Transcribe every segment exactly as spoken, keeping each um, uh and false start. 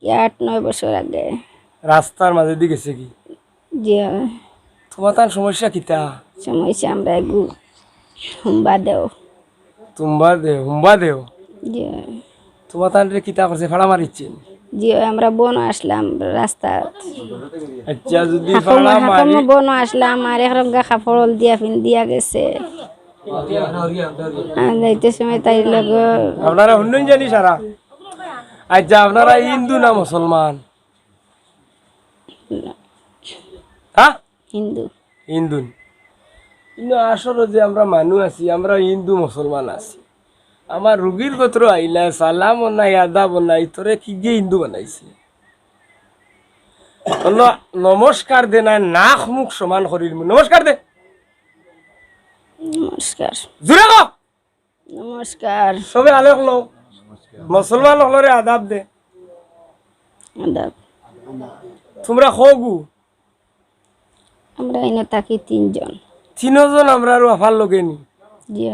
ইয়া আট নয় বছর আগে। রাস্তার মাঝেদি গেছে কি? জি অয়। তুমার তান সমস্যা কিতা? সমস্যা আমরা এগু হুম্বা দেও। তুম্বা দেও, হুম্বা দেও? জি অয়। তুমার তানরে কিতা করছে? ফাড়া মারিছে? জি অয়, আমরা বনো আসলাম রাস্তাত। আচ্ছা, যদি হাকমো, ফাড়া মারি হাকমো বনো আসলাম, আর এক রঙা কাপড় দিয়া ফিন্দিয়া গেছে। আর যাইতে সময় তাই লগে আপনারা হুনইন জানি সারা। আচ্ছা, আপনারা হিন্দু না মুসলমান? হ্যাঁ? হিন্দু। হিন্দু। কিন্তু আসলে যে আমরা মানুষ আছি, আমরা হিন্দু মুসলমান আছি। আমার রুগীর গোত্র আইলা, সালাম নাই, আদাব নাই, তোরে কিগিয়ে হিন্দু বানাইছে? বললো, নমস্কার দে না, নাক মুখ সমান করির মু। নমস্কার দে। নমস্কার। জোরে কও। নমস্কার। সবে আলেক লও। মুসলমান অকলরে আদাব দে। আদাব। তুমরা কয়গু? আমরা ইনো থাকি তিনজন। তিনজন আমরার আফার লগে নি? জি।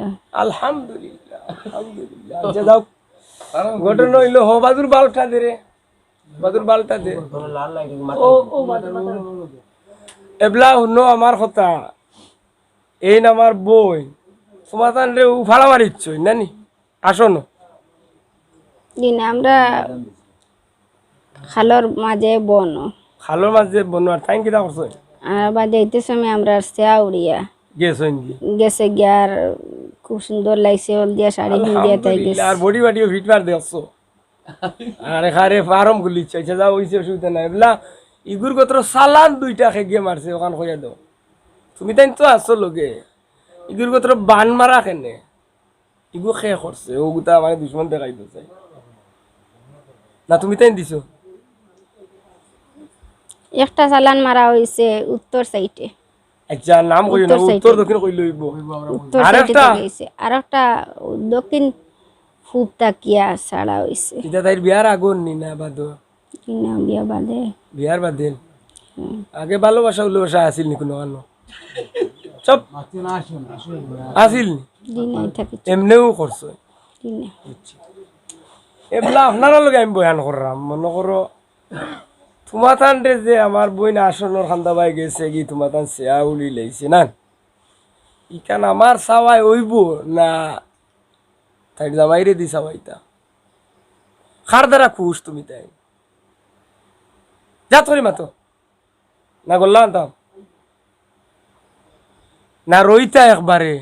আলহামদুলিল্লাহ, আলহামদুলিল্লাহ। আচ্ছা, যাও। ঘটনা অইলো, হো, বাদুর বালটা দে রে। বাদুর বালটা দে। ও, ও, বাদুর বালটা। এবলা হুনো আমার কথা। এইন আমার বইন। তুমার তানরে উ ফাড়া মারিছে, নানি? আসো না। জি না, আমরা খালর মাঝে বনো। খালর মাঝে বনো, আর তাইন কিতা করছে? আর বাদে যাইতে সময় আমরার সেয়া উড়িয়া গেছে গিয়া। গেছে গিয়া, আর খুব সুন্দর লাগছে, হলদিয়া শাড়ি হিন্দিয়া তাই আলহামদুলিল্লাহ, গেছে। আর বডি বাডিও ফিট মার দেখছো। আরে খারে ফার্ম খুলিছে, আচ্ছা, যাও, অইছে, অসুবিধা নাই। এবলা, ইগুর গোত্র সালান দুইটা খেগে মারছে, অখান কইয়া দেও। তুমি তাইন তো আছো লগে। ইগুর গোত্র বান মারা কেনে? ইগু খে করছে, অগুতা আমারে দুশমন দেখাই দিছে। না, তুমি তাইন দিছো? একটা চালান মারা অইছে উত্তর সাইডে। আচ্ছা, নাম কইও না, উত্তর উত্তর সাইডে। দক্ষিণ কইলে অইবো। উত্তর আর সাইডে একটা? তো গেছে। আর একটা দক্ষিণ পূব তাকিয়া ছাড়া অইছে। ইটা তাইর বিয়ার আগর নি না বাদর? জি না, বিয়া বাদে। বিয়ার বাদে? হুম। আগে ভালোবাসা উলোবাসা আছিল নি কুনু কানো? চুপ। আছিল নি? জি না, ইটা কিছু। এমনেউ করছো? জি না। আচ্ছা। এবলা আপনারা লগে আমি বয়ান করলাম, মনো করো, তুমাতানরে যে আমার বইন আসনর খান্দা বায় গেছে গি, তুমাতান সেয়া উলি লাইছে না? ইখান আমার চাওয়ায় অইবো না তাইর জামাইরে দি চাওয়াইতা? কার দ্বারা খুশ তুমি তাই? জাত করি মাতো। না গল্লা আনতাম। না রইতা একবারে।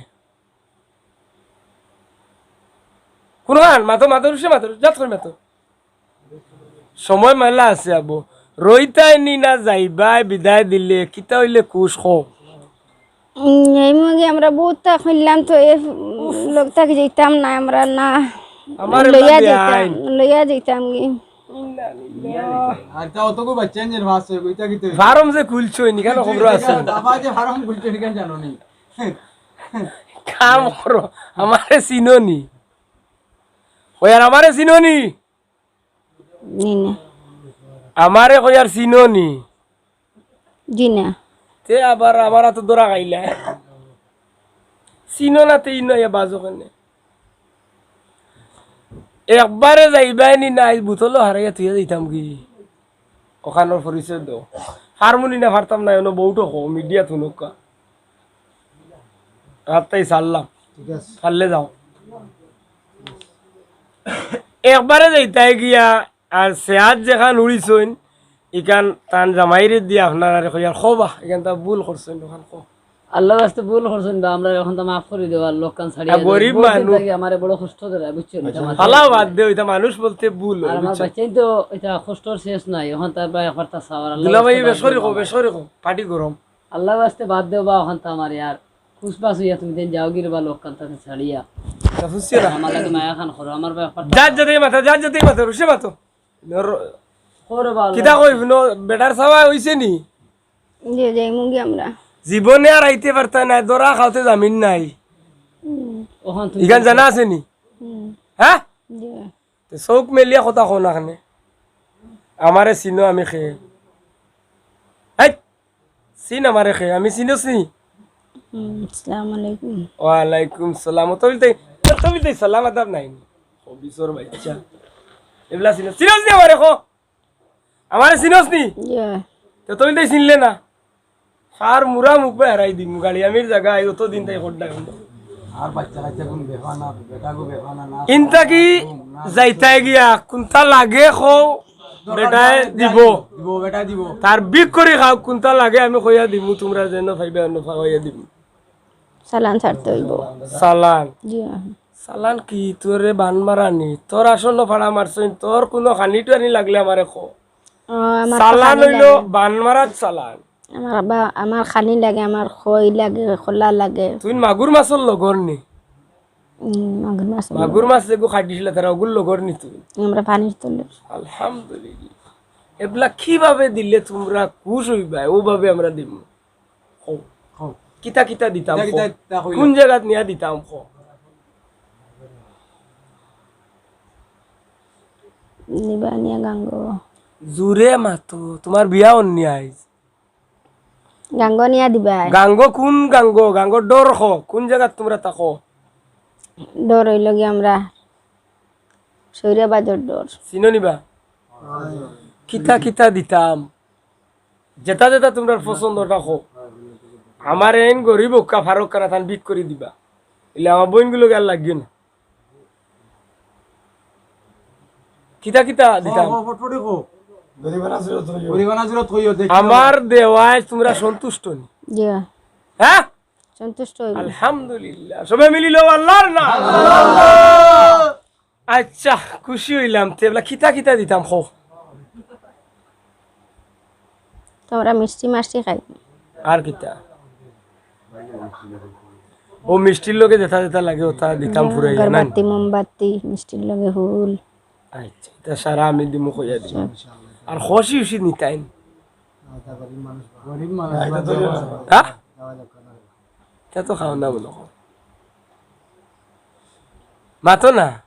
কুনখান? মাতো, মাতো, রুশে মাতো, জাত করি মাতো। সময় মেলা আছে আবু। রইতায় নি না যাইবায় বিদায় দিলে, কিতা অইলে খুশ কও? উম, এই মুগে আমরা বউত তা কইলাম তো, এ লোক তাকি যাইতাম না, আমরা না আমারে লইয়া বাদে যাইতাম, আইন। লইয়া যাইতাম গি। আর তা অতগু বাচ্চা নিজের ভাস হইব, ইতা কিতা? ফার্ম যে খুলছো, নি কেন খবর আছে? বাবা যে ফার্ম খুলছো, নি কেন জানো নি? কাম করো, আমারে চিনো নি? ওই আর আমারে চিনো নি? জি না। আমারে কই আর চিনো নি? জি না। তে আবার আমার আতো ধরা খাইলা। চিনো না তে ইনো আইয়া বাজো কেনে? একবারে যাইবায় নি না, আইজ বোতলও হারাইয়া থুইয়া যাইতাম কি? অখানর পরিচয় দেও। হারমোনি না পারতাম না, এনো বউটো কও, মিডিয়া তুনক্কা। রাত্তাই সারলাম। ঠিক আছে। পারলে যাও। একবারে যাইতায় গিয়া, আর সেয়াত যেখান উড়িছইন, ইখান তান জামাইরে দিয়া আপনারারে কইয়ার কও বা, ইখান তা ভুল করছইন, অখান কও। আল্লাহর ওয়াস্তে ভুল করছইন বা, আমরারে অখন তা মাফ করি দেও, আর লোকখান ছাড়িয়া দেও। গরিব মানুষ। থাকি আমারে বড় কষ্ট দেয়, বুঝছো নি? আচ্ছা, আমার ফালাও বাদ দেও, ইতা মানুষ বলতে ভুল অয়, আর আমার বুঝছো? বাচ্চাই তো ইতা কষ্টর শেষ নাই, অখন তার বা একবার তা চাওয়ার আল্লাহর দুলাভাই ওয়াস্তে বেশ করি কও, বেশ করি কও, পার্টি গরম। আল্লাহর ওয়াস্তে বাদ দেও বা, অখন তা আমারে আর খুশবাস অইয়া তুমি দেন যাও গির বা লোকখান তাতে ছাড়িয়া। তা বুঝছো না? আমার লাগে মায়া খান করো, আমার বা একবার তা যার যাতে মাথা, যার যাতে মাথা, রুশে মাথো। করো বা আল্লাহ। কিতা কই, হুনো, বেটার চাওয়া অইছে নি? জি, যাইমু গি আমরা। জীবনে আর আইতে পারতা না, ধরা খাওতে জামিন নাই। হুম। অখন তুমি ইখান জানা আছে নি? হুম। হ্যাঁ? জি। তে চউখ মেলিয়া কথা কও না কেনে? আমারে চিনো আমি খে? হেই! চিন আমারে খে? আমি চিনো চিনি? হুম, আসসালামু আলাইকুম। ওয়ালাইকুম সালাম। ও তো বলতে, ও তো বলতে সালাম আদাব নাই নি? ও বিশর বাচ্চা। এবলা চিনো, চিনো চিনি আমারে খো? আমারে চিনস নি? ইয়া। তে তুই তাই চিনলে না। সার মুরা মুখ বায় হারাই দিমু, গাড়ি আমির জাগা, আই অত দিন তাই খোদ্দা গন্ধ। আর বাচ্চা কাচ্চা কোন বেফা না, বেটা গো বেফা না, না। ইনতা কি না, না। যাইতায় গিয়া, কুনতা লাগে কও, দরকার বেটায় নাই, দিব। দিব, বেটায় দিব। তার বিক করি খাও, কুনতা লাগে আমি কইয়া দিমু, তুমরা যেন পাইবা, অন্য পাওয়াইয়া দিমু। চালান ছাড়তে অইবো। চালান? জি, অয়। চালান কি তোরে বান মারানি? তোর আসন্ন ফাড়া মারছইন, তোর কুনু খানি টুয়ানি লাগলে আমারে ক। ও, আমার তো চালান খানি অইলো লাগে। বান মারার চালান। আমার বা-, আমার খানি লাগে, আমার খই লাগে, খোলা লাগে। তুই মাগুর মাছর লগর নি? উম, মাগুর মাছ। মাগুর মাছ যেগু খাটিছিলা তারা ওগুর লগর নি তুই? আমরা পানির তলে। আলহামদুলিল্লাহ। এবলা কিভাবে দিলে তুমরা খুশ অইবা, ওভাবে আমরা দিমু। কও। কও। কিতা কিতা দিতাম, কিতা কিতা কও। দিতা কইলে? কোন জাগাত নিয়া দিতাম, কও। নিবা নিয়া গাঙ্গো। জুরে মাতো, তুমার বিয়া অন্নি আইজ। গাঙ্গো নিয়া দিবা। গাঙ্গো কোন গাঙ্গো? গাঙ্গো ডর কও, কোন জাগাত তুমরা থাকো? ডর অইলো গি আমরা সৈরাবাজার ডর। চিনো নিবা? কিতা কিতা দিতাম? যেটা যেটা তুমরার পছন্দ ওটা কও। আমার এইন গরিব অউক্কা ফারুক খানা তান বিক করি দিবা। ইলে আমার বইনগুলো গেল লাগিও না। কিতা কিতা দিতাম? হ, হ, ফটফটি কও। গরিবানা জুরত কইও। গরিবানা জুরত কইও, দেখি। আমার দেওয়ায় তুমরা সন্তুষ্ট নি? জি। হ্যাঁ? সন্তুষ্ট অইবো। আলহামদুলিল্লাহ। সবে মিলিল আল্লাহর নাম। আচ্ছা, খুশি অইলাম। তে এবলা কিতা কিতা দিতাম, কও। তো আমরা মিষ্টি মাষ্টি খাই। আর কিতা? ও মিষ্টির লগে যেটা যেটা লাগে, ওটা দিতাম যে ফুরাইয়া, না? আগরবাতি, মোমবাতি, মিষ্টির লগে ফুল। আচ্ছা, ইটা সারা আমি দিমু, কইয়া দিমু। আর খুশি খুশি নিতাইন। গরিব মানুষ। হ্যাঁ? ইটা তো খাও না মনে কর। মাতো না।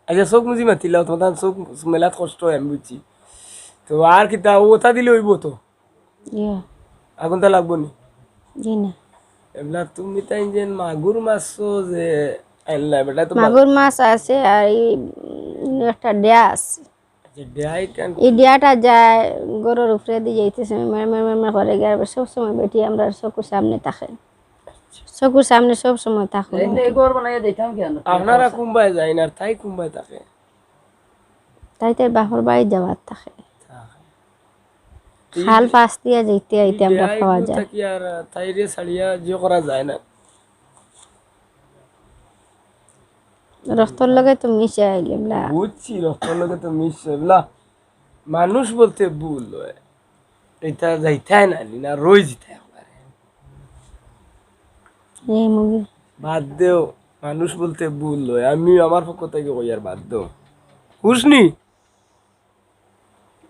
আচ্ছা, চোখ মুজি মাতিলাও, তোমার চোখ মেলাত কষ্ট অয়, আমি বুঝছি। তো আর কিতা, ও ওটা দিলে অইবো তো? ইয়া। আগুনটা লাগবো নি? জি না। এবলা তুমি তাই যে মাগুর মাছ যে আনলা, বেটা তো মা- মাগুর মাছ আছে, আর এই, উম, একটা ডেয়া আছে। আচ্ছা, ডেয়া ইখান ই ডেয়াটা যায়, ঘরর উপরেদি যাইতে সময় মের মের মের মের করে গিয়া, সব সময় বেটি আমরার চকুর সামনে থাকে। চকুর সামনে সব সময় থাকে। এই তো এই ঘর বানাইয়া দিতাম কেন? আপনারা কুনবায় যাইন আর তাই কুনবায় থাকে? তাই তাই বাপর বাড়ি যাওয়ার থাকে। থাকে। খাল পাশ দিয়া যাইতে আইতে আমরা পাওয়া যায়। থাকি আর তাইরে ছাড়িয়া যে করা যায় না। রক্তর লগে তো মিশে আইলে, বলা। বুঝছি, রক্তর লগে তো মিশে, বলা। মানুষ বলতে ভুল অয়। ইটা যাইতায় না, নি না, রই যিতায় একবারে। এই মুগে। বাদ দেও, মানুষ বলতে ভুল অয়। আমি আমার পক্ষ থাকি কইয়ার, বাদ দেও। খুশ নি?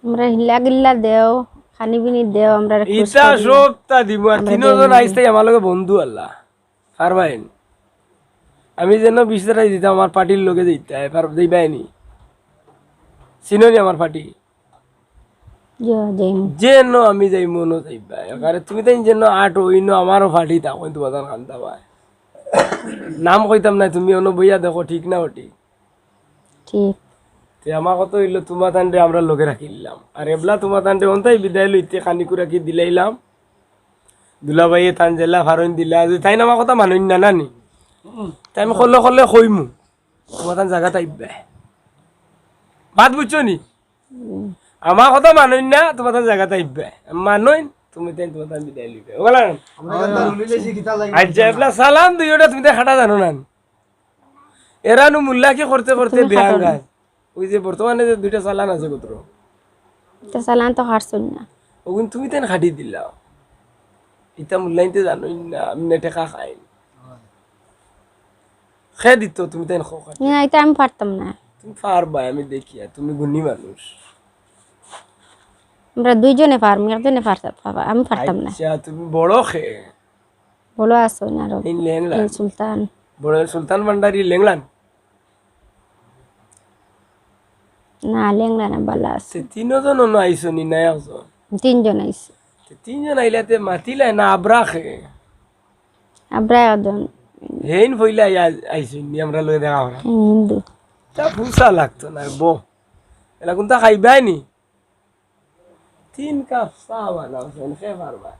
আমরা হিল্লা গিল্লা দেও, খানি বিনি দেও, আমরা খুশ ইটা করি। সবতা দিমু। আর আমরা তিনজন দেই। আইস্তাই আমার লগে বন্ধু আল্লাহ। পারবাইন? আমি যেন বিশ হাজার দিতাম, আমার পার্টির লগে যাইতায়, পার-, যাইবায় নি? চিনো নি আমার পার্টি? জি, যাইমু। যেন আমি যাইমু, অনো যাইবায়। আরে তুমি তাই যেন আট অইনো আমারও পার্টি তা, কইন তোমার জান খান্দা ভাই। নাম কইতাম না, তুমি অনো বইয়া দেখো, ঠিক না ওটি? ঠিক। তে আমার কথা অইলো, তোমার তানরে আমরা লগে রাখিলাম। আর এবলা তোমার তানরে অন্তাই বিদায় লইতে খানিকু রাখি দিলাইলাম। দুলাভাইয়ে তান জেলা ফারইন দিলা, যে তাইন আমার কথা মানইন না, নানি? তাই আমি খলে খলে কইমু, তোমার তান জাগাত আইবা। বাদ বুঝছো নি? হুম। আমার কথা মানইন না, তোমার তান জাগাত আইবা। মানইন, তুমি তাইন তোমার তান বিদায় লইবা। ওগুলা না? আমরা কিন্তু রুলি লেছি, কিতা লাগে? আচ্ছা, এবলা চালান দুইওটা তুমি তাই খাটা জানো না? এরা নু মুল্লাকি করতে করতে তুমি বেয়াঙ্গা। খাটো না। ওই যে বর্তমানে যে দুইটা চালান আছে গোত্র। ইটা চালান তো খাটছইন না। ওগুন তুমি তাইন খাটি দিলাও। ইতা মুল্লাইনতে জানোই না, আমি না টেকা খাই। খে দিত, তুমি তাইন খো খাটি। না, ইটা আমি পারতাম না। তুমি পারবায়, আমি দেখিয়া, তুমি গুণী মানুষ। আমরা দুইজনে পারমু, একজনে পারতা-, পারবা, আমি পারতাম না। আচ্ছা, তুমি বড় খে। বড় আছো না আরো? এই লেংলান। এই সুলতান। বড় সুলতান ভান্ডারি লেংলান। না, লেংলান না, বালা আছে। তে তিনজন অনো আইছো নি, না একজন? তিনজন আইছে। তে তিনজন আইলা তে মাতিলা না, আবরা খে? আবরা একজন। হেইন ফইলা আইয়া-, আইছো নি, আমরা লগে দেখা করা। হিন্দু। তা ফুসা লাগতো না, বো। এলা কুনতা খাইবায় নি? তিন কাপ চা বানাও, কে পারবা?